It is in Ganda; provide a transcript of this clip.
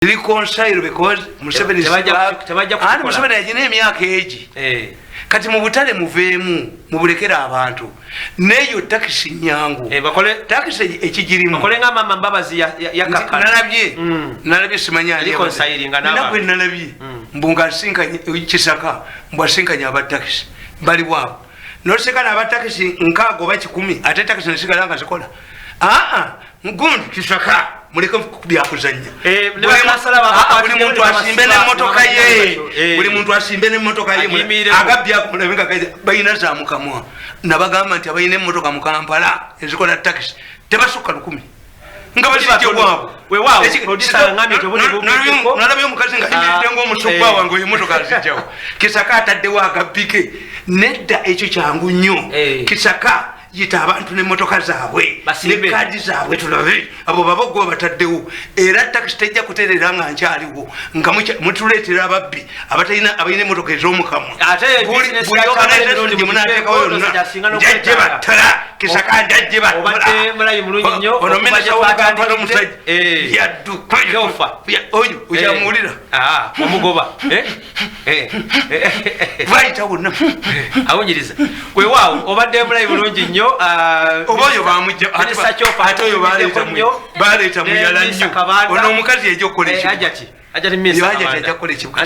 Reconcile, because Museveni Tebajja anti kukikola. Museveni yagina emyaka egi. Kati mu butale muveemu, mubulekere abantu. Neyo takisi nyangu. Bakole Takisi ekigirimu bakole nga mama Mbabazi Nti yakakkana. Nalabye nalabye, simanya ani. Reconciling n'abantu. Nagwe nalabye mbu nga asinkanye Kisaka, mbu asinkanye abatakisi bali bwabo, nosekana abatakisi 60 oba 100, ate takisi nesigala nga zikola. Aa, gundi Kisaka, muleke byakuzanya. Ne bakansala Buli muntu asimbe n'emmotoka ye. Buli muntu asimbe n'emmotoka ye. Agiyimirireko. Agabbi akumulabe nga balina za mukamwa. Nabagamba nti abalina emmotoka mu Kampala ezikola takisi tebasukka 1000 nga bazijje bwabo. Weewaawo, producer angambye nti obudde bumpikeko. Nalabye omukazi nga ayimiridde ngaomusumba wange, oyo emotoka azijjawo. Kisaka ataddewo agabbike. Nedda, ekyo kyangu nnyo. Kisaka, yita abantu n'emmotoka zaabwe Basimbe. ne kaadi zaabwe, tulabe abo baboggo bataddewo. Era takisi tejja kuterera nga nkyaliwo, nga mutuleetera ababbi abatalina, abalina emmotoka ez'omukamwa. Ate business Buli ya organization Kyabaggu gye munaateekawo Mirundi yonna, kyasinga njajje n'okwetaaga. battala. Kisaka, njajje battala. Obadde mulayi mulungi nnyo, Ono okuva minisita gye wa Kampala twatandikidde. omusajja yadduka. Kyofa. Oyo okyamuwulira? Ah, omugoba. Eh. Bayita wonna. Awunyiriza. Weewaawo, obadde mulayi bulungi nnyo. Oba oyo bamujja. Minisita Kyofa Ate oyo baleeta nnyo. Baleeta Ne muyala Minisita nnyo. Kabanda. Ono omukazi yajja okukola ekibuga. Hajati. Hajati Minisita Hajati Kabanda. ajja kukola ekibuga.